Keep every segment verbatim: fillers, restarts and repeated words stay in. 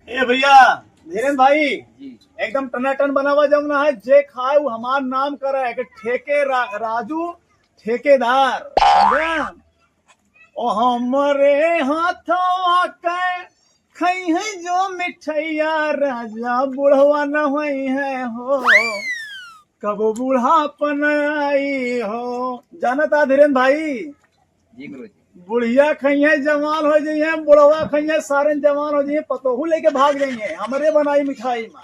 ए भैया, धीरेन भाई, जी। एकदम टनाटन बनावा जौन है, जे खाए वो हमार नाम करे है कि ठेके रा-, राजू ठेकेदार, समझा? ओ हमरे हाथवा के खइहैं जो मिठैया, राजा बुढ़वा न होइहैं हो, कबो बुढ़ापन आई हो। जानत आ धीरेन भाई, जी गुरुजी। बुढ़िया खइहैं जवान होइ जइहैं, बुढ़वा खइहैं सारेन जवान होइ जइहैं, पतोहू लेके भाग जइहैं हमरे बनाई मिठाई मा।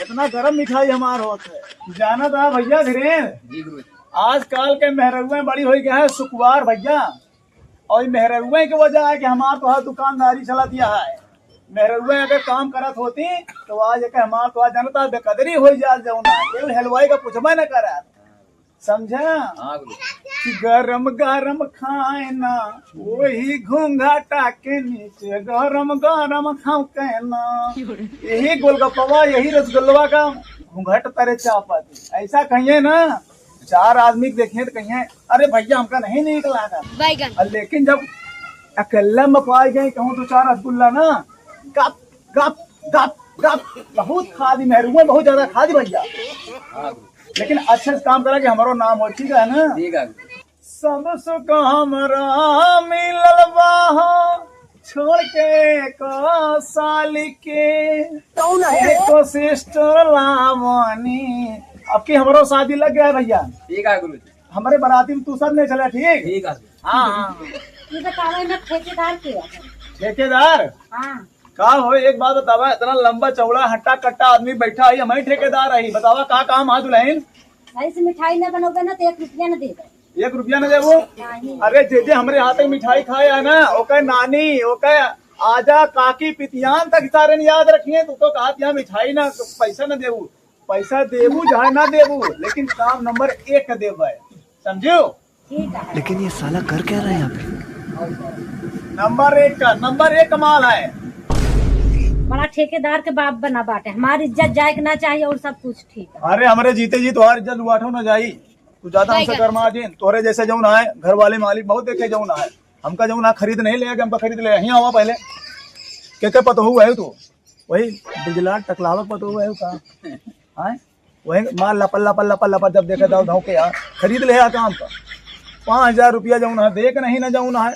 इतना गरम मिठाई हमार होत है। जानत आ भैया धीरेन, जी गुरुजी। आजकल के मेहररुएँ बड़ी होइ गए हैं सुकुवार भैया, और ई मेहररुएँ के वजह है कि हमार तोहार दुकानदारी चलत या है। मेहररुएँ अगर काम करत होती तो आज एक हमार तोहार जनता बेकदरी होइ जात जौन है, केहू हलवाई का पूछबे न करत। समझा? हाँ गुरु। कि गरम गरम खाए ना, वही घूंघटा के नीचे गरम गरम खाओ कहना। यही गोलगप्पवा, यही रसगुल्लवा का घूंघट तरे चापत। ऐसा कहिए ना, चार आदमी के देखिए तो कहिए, "अरे भैया, हमका नहीं नीक लागत।" बैगन। और लेकिन जब अकेले में पाए गए, कहूँ दो चार रसगुल्ला ना, गप गप गप गप बहुत खा दी, मेहरुआ बहुत ज्यादा खा दी भैया। हाँ गुरु। लेकिन अच्छे से काम करा कि हमारो नाम हो, ठीक है ना? ठीक है। सब सुख हमरा मिलल बा हो, छोड़ के एक साली के। कौन है? एक सिस्टर लावनी। अब की हमरो शादी लग गया है भैया। ठीक है गुरु जी। हमरे बराती में तू सब नहीं चला, ठीक? ठीक है। हाँ, हाँ। ये बतावा ना ठेकेदार के है? ठेकेदार? हाँ। का हो, एक बात बतावा, इतना लंबा चौड़ा हट्टा कट्टा आदमी बैठा है, हम ही ठेकेदार है, बतावा का काम है दुल्हन? भाई से मिठाई ना बनोगे ना तो एक रुपया ना देगा। एक रुपया ना देबो? नहीं। अरे जे जे हमरे हाथ में मिठाई खाए है ना, ओके नानी, ओके आजा, काकी, पितियान तक सारे ने याद रखिए। तू तो कहा यहाँ मिठाई ना, पैसा ना देबू, पैसा देबू चाहे ना देबू, लेकिन काम नंबर एक देबे, समझो? ठीक है। लेकिन ये साला कर क्या रहा है यहाँ पे? नंबर एक का, नंबर एक कमाल है। बड़ा ठेकेदार के बाप बना बाटे, हमारी इज्जत जाए के ना चाहिए और सब कुछ ठीक है। अरे हमरे जीते जी तोहार इज्जत लुआठो ना जाई। तू ज्यादा हमसे बैगन। गरमा जिन, तोहरे जैसे जौन है, घर वाले मालिक बहुत देखे जौन है। हमका जौन है खरीद नहीं ले, हमका खरीद ले, यहीं आवा पहले। के के पतोहू है तू? वही बिजला टकलावक पतोहू है का? हाँ? वही मार लपल लपल लपल लपल जब देखे दाव धाव के यार, खरीद ले आ काम का। पाँच हजार रुपया जौन है, देख नहीं ना जौन है,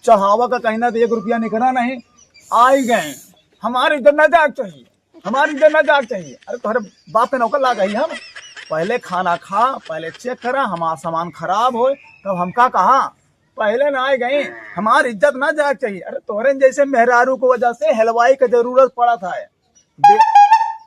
चढ़ावा का कहीं ना तो एक रुपया निकला नहीं, आई गए। हमारी इज्जत ना जाग चाहिए, हमारी इज्जत ना जाग चाहिए। अरे तोहरे बाप पे नौकर लाग गई हम, पहले खाना खा, पहले चेक करा, हमारा सामान खराब हो, तब हमका कहा, पहले ना आए गए, हमारी इज्जत ना जाग चाहिए। अरे तोहरे जैसे मेहरारू को वजह से हलवाई का जरूरत पड़ा था। दे,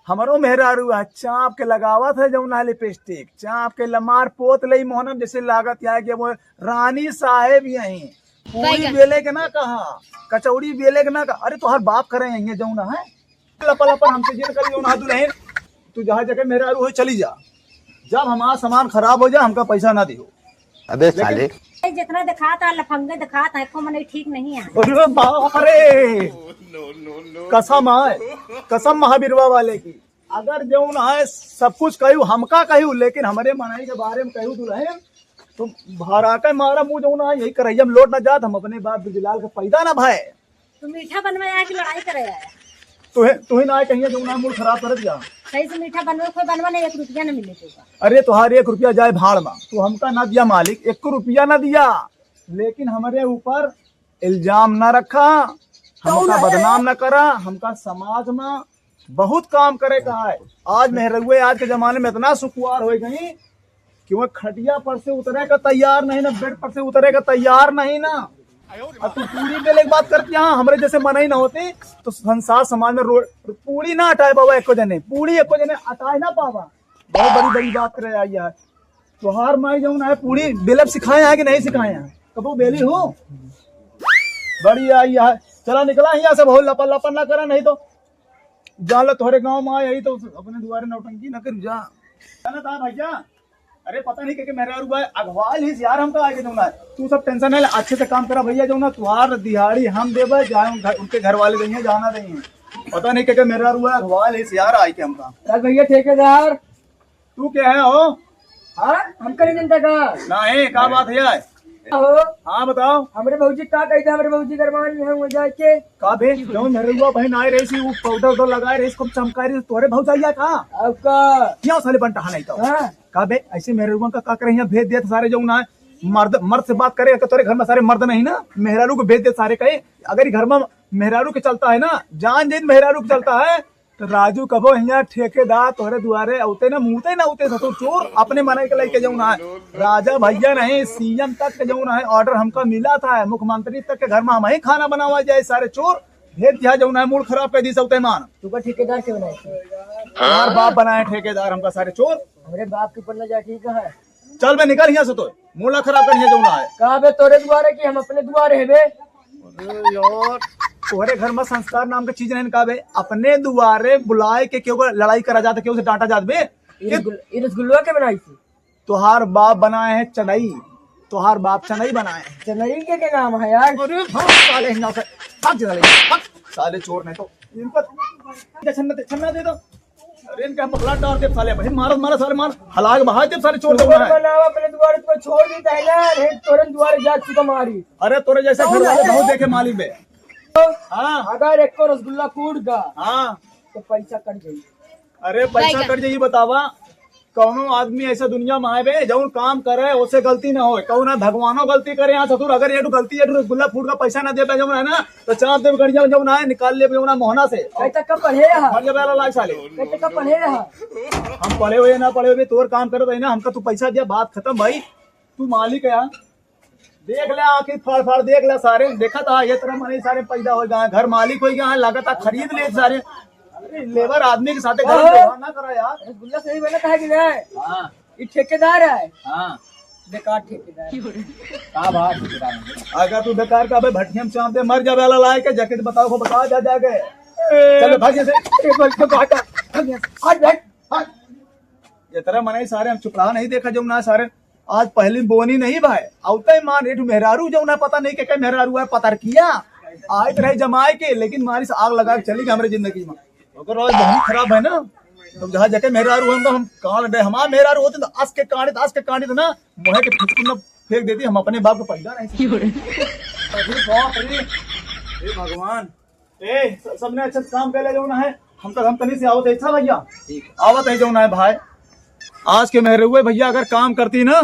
हमरो मेहरारू है, चाप के लगावत है जौन है लिपस्टिक, चाप के लमार पोत लई मोहनम जैसे लागत है कि वो रानी साहेब यहीं। पूरी बैगन। बेले के ना कहा, कचौड़ी बेले के ना कहा। अरे तोहर बाप करे यहीं जौन है, लपा लपा हमसे जिन करी जौन है दुल्हन, तू जहाँ जगह मेहरारू हो चली जा, जब हमारा सामान खराब हो जाए हमका पैसा ना दियो। अबे लेकिन साले। ए, जितना दिखात है, लफंगे दिखात है, एको मनई ठीक नहीं है। अरे बाप रे, कसम है, कसम महाबीरवा वाले की। अगर जौन है सब कुछ कहू, हमका कहू, लेकिन हमरे मनई के बारे में कहू दुल्हन, तो भरा के मारा मुँह जौन है, यही करैया में लोट ना जात, हम अपने बाप बिजलाल के पैदा ना भए। तू मीठा बनवे आया कि लड़ाई करे आया? तुहे, तुहे ना कहिए जौन है मूड खराब कर दिया। सही से मीठा बनवे, कोई बनवा नहीं, एक रुपया ना मिले तुका। अरे तोहार एक रुपया जाए भाड़ में, तू हमका ना दिया मालिक, एक रुपया ना दिया, लेकिन हमरे ऊपर इल्जाम ना रखा, हमका बदनाम ना करा, हमका समाज में बहुत काम करे का है। आज मेहररुए आज के जमाने में इतना सुकुवार हो गई कि वो खटिया पर से उतरे का तैयार नहीं ना, बेड पर से उतरे का तैयार नहीं ना। अब तू पूरी बेले की बात करती है, हाँ, हमरे जैसे मनई ना होती तो संसार समाज में रोड पूरी ना हटाए बाबा, एको जने पूरी एको जने हटाए ना पावा। बहुत बड़ी बड़ी बात करे आई है। तोहार माई जौन है पूरी बेलब सिखाए हैं कि नहीं सिखाए हैं? कबो बेली हो? बड़ी आई है। चला निकला यहाँ से, बहुत लपा लपा ना करा, नहीं तो जान लो तोहरे गांव में आए यही तो अपने दुआरे नौटंकी ना कर जा। जाना था भैया, अरे पता नहीं के मेहरारू है, अगवा ली यार हमका आगे जौन है। तू सब टेंशन ना ले, अच्छे से काम करा भैया, जौन है तुहार दिहाड़ी हम देबे, जाए उन घर, उनके घर वाले देंगे, जाना देंगे। पता नहीं के मेहरारू है, अगवा ली यार आए के हमका। अरे भैया ठेकेदार, तू क्या है हो? हाँ, हमका नहीं जनता का? नहीं, का बात है यार? हो? हाँ, बताओ। हमरे भौजी का कही था, हमरे भौजी गरमान में हम जाए के। का बे, जौन मेहरुआ बहिन आए रही सी, वो पाउडर उडर लगाए रही, खूब चमकाए रही, तोहरे भौजाइया का? अब का? क्या साले बंटा नहीं तो? हाँ। का बे, ऐसे मेहरुआ का, का करे यहाँ भेज देत सारे जौन आए? मर्द, मर्द से बात करे, अगर तोरे घर में सारे मर्द नहीं ना, मेहरारू को भेज देत सारे कहे, अगर ये घर में मेहरारू के चलता है ना, जान जाइत मेहरारू के चलता है, तो राजू कबो हियाँ ठेकेदार तोहरे दुआरे अउते ना, मुँहते ना अउते ससुर चोर, अपने मनई के लइके जौन है। राजा भइया नहीं, सीएम तक के जौन है, ऑर्डर हमका मिला था, मुख्यमंत्री तक के घर में हमहीं खाना बनावा जाए, सारे चोर भेज दिया जौन है, मूड खराब कर दी सब तेमान। तू का ठेकेदार के बनाए थे? हमार बाप बनाए ठेकेदार हमका, सारे चोर। हमरे बाप के ऊपर ना जा, ठीक है? चल बे, निकल हियाँ से तो, मूड ना खराब कर हियाँ जौन है। का बे, तोरे दुआरे कि हम अपने दुआरे है बे? अरे यार, तोहरे घर में संस्कार नाम के चीज नहीं का बे? अपने दुआरे बुलाए के केहू का लड़ाई करा जात, केहू से डांटा जात बे? ई रसगुल-, ई रसगुल्ला के बनाई थी? तोहार बाप बनाए है चनई, तोहार बाप चनई बनाए है। चनई के, के नाम है यार? अरे भाग साले हियाँ से, भाग साले, भाग साले चोर नहीं तो इनको छन्ना दे, छन्ना दे दो। अरे इनका हम बकला डाल दे साले, भाई मारत मारत साले मार, हलाक बहा दे साले चोर चोर जौन है। बनावा अपने दुआरे तो छोड़ दी था ना, नहीं तोरे दुआरे जा चुका मारी। अरे तोरे जैसे घर वाले बहुत देखे मालिक बे। हाँ। अगर एक को रसगुल्ला कूट गा, हाँ। तो पैसा कट जाई। अरे पैसा कट जाई, बतावा, कौनो आदमी ऐसा दुनिया में आए बे, जौन काम करे, ओसे गलती ना होए। कौनो भगवानो गलती करे, यहाँ ससुर, अगर ये ठो गलती, ये ठो रसगुल्ला फूट का पैसा ना दे बे, जौन है ना, तो चाप देब गड़िया में जौन आए, निकाल लेब जौन है मोहना से। कहीं तक का पढ़े रहा? मर जाबे वाला लायक साले। कहीं तक का पढ़े रहा? हम पढ़े हुए ना पढ़े हुए, तोर काम करत है ना, हमका तू पैसा दिया, बात खत्म भाई। तू मालिक है यहाँ। देख ले आँखी फाड़ फाड़ देख ले सारे, देखत हा ये तरह मनई सारे पैदा हो गए, घर मालिक हो गए, लागत हा खरीद ले सारे। अरे लेबर आदमी के साथे घर में व्यवहार ना करा यार। रसगुल्ला सही बना था कि नहीं? हाँ। ये ठेकेदार है। हाँ। बेकार ठेकेदार। का बात ठेकेदार है? अगर तू बेकार का बे भटियम चाप दे, मर जाबे वाला लाए के, जाके तो बताओ, को बता जा जाके। चलो भाग यहाँ से। ए, भाग, भाग, भाग, भाग यहाँ से। हट, हट, हट। ये तरह मनई सारे हम चुप रहा नहीं देखा जौन है सारे। आज पहली बोनी नहीं भाई, अउते मान एक मेहरारू जौन है, पता नहीं के, के मेहरारू है, पता किया। आइत रहे जमाए के, लेकिन मारी से आग लगा के चली गई हमरे जिंदगी में। ओकर आज बहुत खराब है ना। तो जहाँ जाके मेहरारू हम, हम कान डे, हमार मेहरारू होते तो अस के कांडित, अस के कांडित ना, मोहे के फुचकुन में फेंक देती, हम अपने बाप को पैदा नहीं। अरे बाप रे, हे भगवान। ए, स-, सबने अच्छा से काम कर ले जौन है। हम तो, हम तनी से आवत है, अच्छा भइया? ठीक। आवत है जौन है भाई। आज के मेहरुए भइया अगर काम करती ना,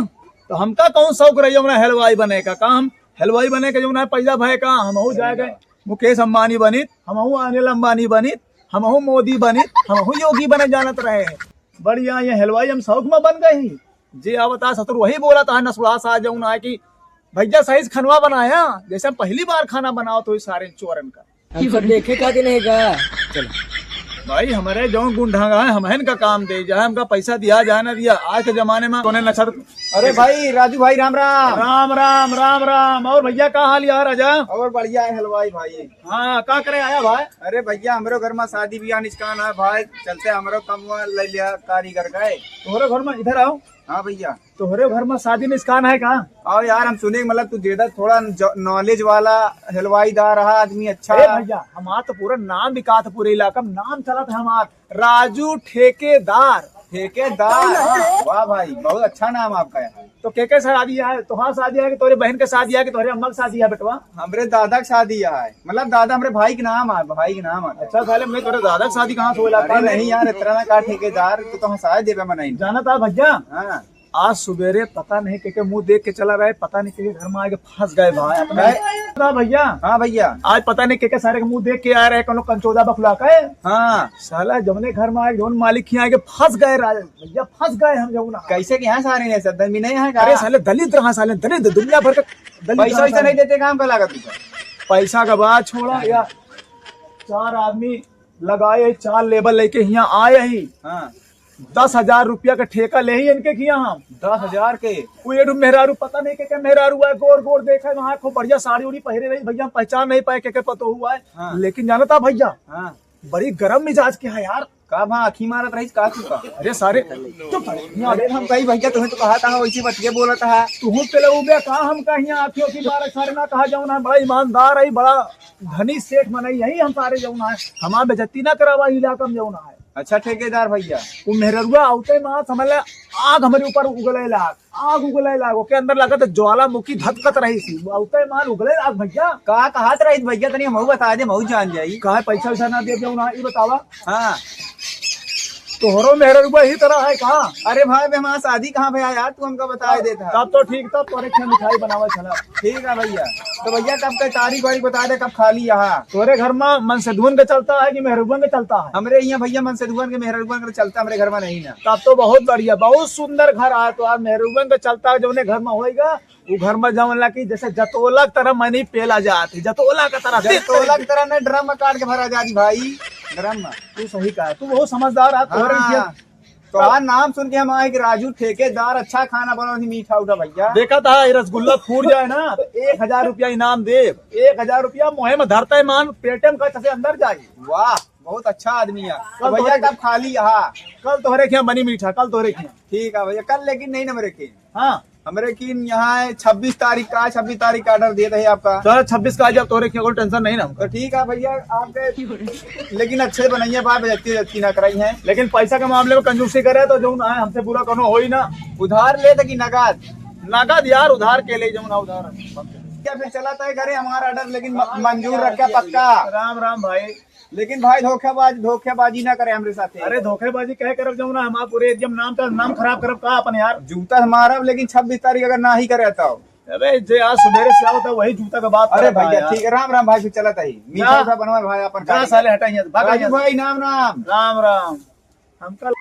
तो हमका कौन शौक रही जौन है हलवाई बने का? का हम हलवाई बने के जौन है पैदा भए का? हमहू जाए के मुकेश अंबानी बनित, हमहू अनिल अंबानी बनित, हमहू मोदी बनित, हमहू योगी बने जानत रहे हैं। बढ़िया, ये हलवाई हम शौक में बन गए ही। जे आवत है ससुर वही बोलत है, नसुड़ा सा जौन है कि भइया सही से खनवा बनाया, जैसे हम पहली बार खाना बनावत होई सारे चोरन का। हम सब देखे खातिर नहीं का? चलो। भाई, हमरे जौन गुंडांगा है, हमहन का काम दे, जहाँ हमका पैसा दिया, जहाँ ना दिया। आज के जमाने में कोने नक्षत्र। अरे भाई, राजू भाई, राम राम। राम राम, राम राम। और भइया, का हाल यार, राजा? और बढ़िया है हलवाई भाई। हाँ, का करे आया भाई? अरे भइया, हमरो घर में शादी बियाह निचकान है भाई, चलते हमरो कमवा ले लिया कारीगर का है। तोहरे घर में, इधर आओ। हाँ भइया। तोहरे घर में शादी निचकान है का? आओ यार, हम सुने, मतलब, तू ज्यादा थोड़ा ज-, नॉलेज वाला हलवाईदार रहा आदमी, अच्छा। अरे भइया, हमार तो पूरा नाम बिकात, पूरे इलाका में नाम चलत है हमार, राजू ठेकेदार। ठेकेदार? हाँ। वाह भाई, बहुत अच्छा नाम आपका है। तो के के शादी है? तोहार शादी है कि तोरे बहन के शादी है कि तोरे अम्मा के शादी है बेटवा? हमरे दादा के शादी है, मतलब, दादा हमरे भाई के नाम है, भाई के नाम है। अच्छा साले, मैं तोरे दादा के शादी कहाँ से होला? अरे नहीं यार, इतना ना का ठेकेदार, तू तो हंसाए देबे मनई। जानत हा भइया? हाँ। आज सुबेरे पता नहीं के, के मुंह देख के चला रहे, पता नहीं के, के घर में आके फंस गए भाई। अपने भाई। बता भइया। हाँ भइया। आज पता नहीं के, के सारे के मुंह देख के आ रहे, कोनो कंचोदा बखुला के। हाँ। साला जौने घर में आए, जौन मालिक यहाँ आके फंस गए राज-, भइया फंस गए हम जौन। कैसे के यहाँ सारे ने सब दन भी नहीं है का? अरे साले दलित रहा, साले दलित, दुनिया भर का दलित पैसा रहा वैसा साले। नहीं देते काम का लागत तुझे? पैसा का बात छोड़ा यार, चार आदमी लगाए, चार लेबर लेके यहाँ आए ही। हाँ। दस हजार रुपया का ठेका ले ही इनके किया हम। दस हजार के? वो ये मेहरारू पता नहीं के, के मेहरारू है, गोर गोर देखे, वहाँ खूब बढ़िया साड़ी उड़ी पहरे रही, भइया हम पहचान नहीं पाए के, के पतो हुआ है। हाँ। लेकिन जानत हा भइया, हाँ। बड़ी गरम मिजाज के है यार। का वहाँ आँखी मारत रही का तू का? अरे सारे, चुप सारे। अरे हम कही भइया तुम्हें तो कहा था, वैसे बतिये बोला था। तू पहले उबे का हम कहीं आँखियों की मारे सारे ना कहा जाओ ना, बड़ा ईमानदार है, बड़ा धनी सेठ मनई यही हम सारे जौन है, हमार बेइज्जती ना करावा इलाका में जौन है। अच्छा ठेकेदार भइया। वो मेहररुआ आवते मा समझ ले, आग हमरे ऊपर उगले लाग, आग उगले लाग, ओके अंदर लागत ज्वालामुखी धधकत रही सी, आवते मा उगले लाग भइया। का कहत रहित भइया, तनी हमहू बता दे, हमहू जान जाई। काहे पैसा वैसा ना दे, देउ ना, ई बतावा। हाँ। तोहरो मेहररुआ ही तरह है का? अरे भाई, बे हमार शादी कहाँ भया यार, तू हमका बताए देत है। तब तो ठीक, तब तोरे खिया मिठाई बनावा चला। ठीक है भइया। तो भइया, कब के तारीख वारीख बता दे, कब खाली यहाँ? तोरे घर मा मनसेधुअन के चलता है कि मेहररुअन के चलता है? हमरे यहाँ भइया मनसेधुअन के, मेहररुअन के चलता, हमरे घर मा नहीं ना। तब तो बहुत बढ़िया, बहुत सुंदर घर आय तोहार, मेहररुअन के चलता है, जौने घर मा होइगा, उ घर मा जौन ला कि जैसे जतोला के तरह मनी पेला जात है, जतोला के तरह। जतोला के तरह ने ड्रम में काट के भरा जात भाई, ड्रम में। तू सही कहा, तू बहुत समझदार है, तोहरे हाँ। लिए। तोहार नाम सुन के हम आए कि राजू ठेकेदार अच्छा खाना बनावत ही, मीठा उठा भइया। देखा था, ये रसगुल्ला फूट जाए ना तो एक हजार रुपया इनाम देब। एक हजार रुपया मोहे में धरता है मान, पेटे में कच्छ से अंदर जाए। वाह, बहुत अच्छा आदमी है। तो कल भइया तोहरे कब खाली? हाँ। कल तोहरे खिया बनी मीठा, कल तोहरे खिया। ठीक है भइया, कल लेकिन नहीं ना मेरे के। हाँ। हमरे की यहाँ है छब्बीस तारीख का, छब्बीस तारीख का order दिए थे आपका। चलो छब्बीस का आ जाए, तोहरे खिया कोई tension नहीं ना हमका। तो ठीक है भइया, आपके लेकिन अच्छे बनइए बा, बेइज्जती, बेइज्जती ना कराई है। लेकिन पैसा के मामले में कंजूसी करे तो जौन है हमसे बुरा कोनो होई ना। उधार ले थे कि नगद? नगद यार, उधार के ले जौन है उधार। क्या फिर चला था घरे हमारा order, लेकिन म-, मंजूर रखा पक्का। राम राम भाई। लेकिन भाई धोखेबाज, धोखेबाजी ना करे हमरे साथे। अरे धोखेबाजी कहे करब जौन है, हमार पूरे एकदम नाम का नाम खराब करब का अपन यार। जूता मारब, लेकिन छब्बीस तारीख अगर ना ही करे तो। अबे जे आज सुबेरे से आवत है वही जूता का बात अरे करत है भइया, यार। ठीक है, राम राम भाई, फिर चलत ही। मीठा जा। उठा बनवा भाई अपन जा खाली। साले हटा यहाँ से, भाग राजू यहाँ से। भाई, राम राम। राम राम। हमका,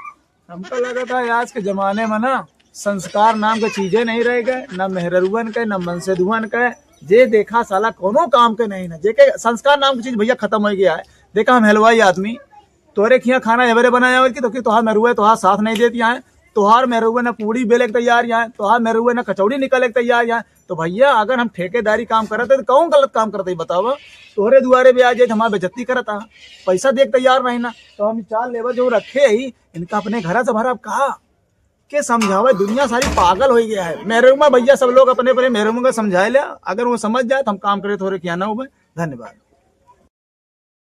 हमका लगत है आज के जमाने में ना संस्कार नाम के चीजे नहीं रह गए, ना मेहररुअन के, ना मनसेधुअन के। जे देखा साला कोनो काम के नहीं ना, जेके संस्कार नाम की चीज भइया खत्म होइ गया है। देखा हम हलवाई आदमी, तोरे खिया खाना एवरे बनाया और की तो कि तोहार मेहरुआ तोहार साथ नहीं देती आए, तोहार मेहरुआ ना पूड़ी बेले के तैयार आए, तोहार मेहरुआ ना कचौड़ी निकाले के तैयार आए। तो भइया अगर हम ठेकेदारी काम करत है तो कौन गलत काम करत है बतावा? तोहरे दुआरे भी आ जाए तो हमार बेइज्जती करत आ, पैसा दे के तैयार नहीं ना। तो हम चार लेबर जो रखे ही इनका अपने घर से भरा कहा के समझावे, दुनिया सारी पागल हो गया है। मेहरुआ भइया सब लोग अपने अपने मेहरुआ का समझाए ले, अगर वो समझ जाए तो हम काम करे तोहरे खिया ना हो। धन्यवाद।